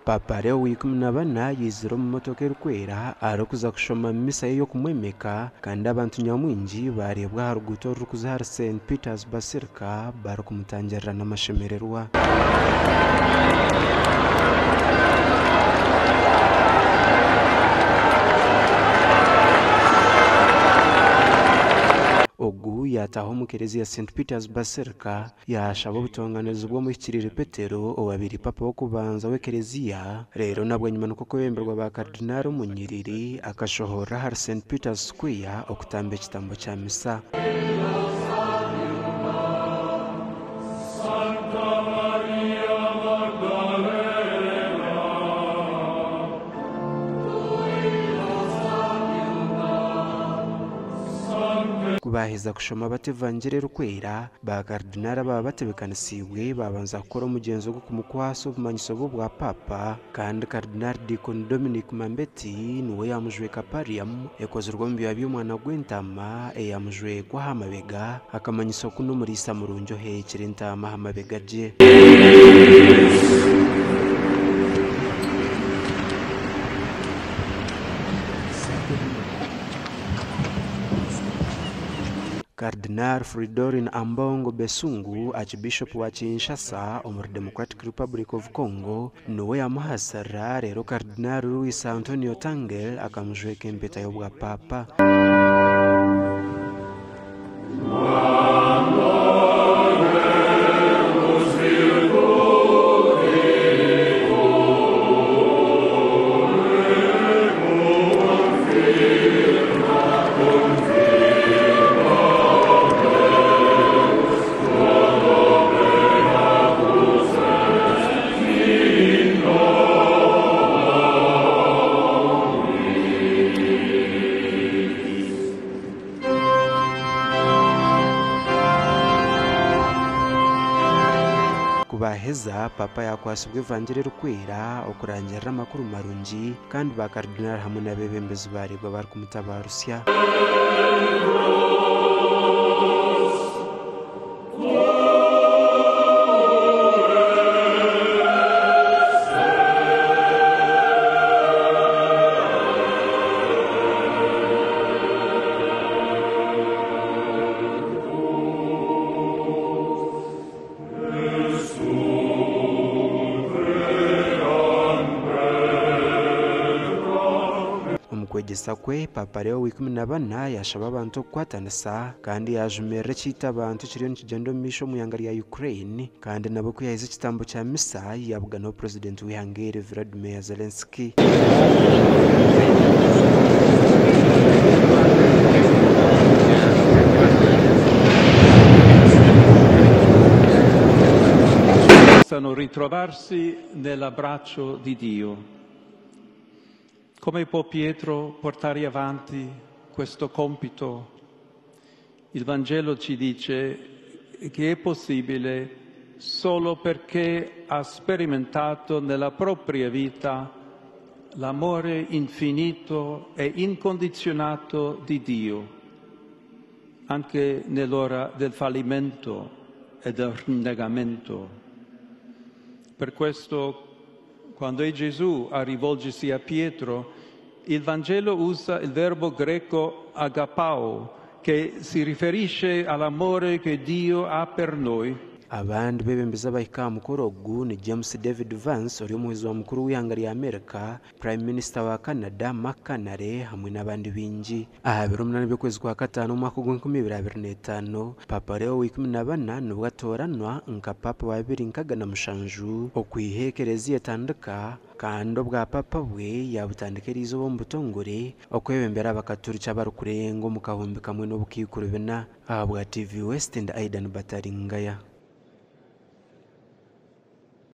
Paapa Leo wa 14 yaizire omu motoka erikwera arikuza kushoma misa ye y'okumwemeka kandi abantu nyamwingi baareebwa aha ruguuto orurikuza ahari St Peter's Basilica barikumutangirira n'amashemererwa. Ogu yaataaha omu kereziya St Peter's Basilica yaashaba obutonganirizi bw'omuhikiriire Petero owabaire Paapa w'okubanza w'ekereziya, reero na bwanyima nikwo kwebemberwa ba Karidinaali omu nyiriri akashohorera ahari St Peter's Square okutamba ekitambo kya misa. Ku baaheza kushoma bati Evangiri Erikwera, baakaridinaali abaaba batebeekanisiibwe baabanza kukora omugyenzo gw'okumukwatsa obumanyiso bw'obwapaapa, kandi Karidinaali Diikoni Dominic Mambetti niwe yaamujweka Pallium ekozirwe omu byoya by'omwana gw'entaama eyaamujwekwa aha mabega, akamanyiso ku n'omuriisa murungi oheekire entaama aha mabega gye. Cardinal Fridolin Ambongo Besungu, Archbishop wa Kinshasa omuri Democratic Republic of Congo niwe yamuhasirira reero Cardinal Luis Antonio Tagle akamujweka empeta y'obwapaapa. Ku baaheza, Paapa yaakwatsibwa Evangiri Erikwera okurangirira amakuru marungi, kandi baakaridinaali hamwe n'abeebembezi baareebwa barikumutabaarusya. Omu kwegyesa kwe, Paapa Leo wa 14 yaashaba abantu okukwatanisa kandi yaajumirira ekiita abantu ekiriyo nikigyenda omu maisho omu ihanga rya Ukraine kandi nabwo ku yaaheza ekitambo kya misa yaabuganaho Purezidenti w'eihanga eri Volodymyr Zelensky. Possano ritrovarsi nell'abbraccio di Dio. Come può Pietro portare avanti questo compito? Il Vangelo ci dice che è possibile solo perché ha sperimentato nella propria vita l'amore infinito e incondizionato di Dio, anche nell'ora del fallimento e del rinnegamento. Per questo, quando è Gesù a rivolgersi a Pietro, il Vangelo usa il verbo greco agapao, che si riferisce all'amore che Dio ha per noi. Abandi beebembezi abahika aha mukoro ogu ni James David Vance ori omuhwezi wa mukuru w'eihanga rya Amerika, Prime Minister wa Canada Mark Carney hamwe n'abandi baingi. Aha biro 8 by'okwezi kwa kataano omwaka ogw'enkumi ibiri abiri n'etaano, Paapa Leo wa 14 nibwo atooranwa nka Paapa wa 267 okwiha ekereziya etandika kandi obwapaapa bwe yaabutandika eriizooba omu butongore okwebembera abakaturiki abarikurenga omu 1,400. Ahabwa TV West ndi Aidan Bataringaya.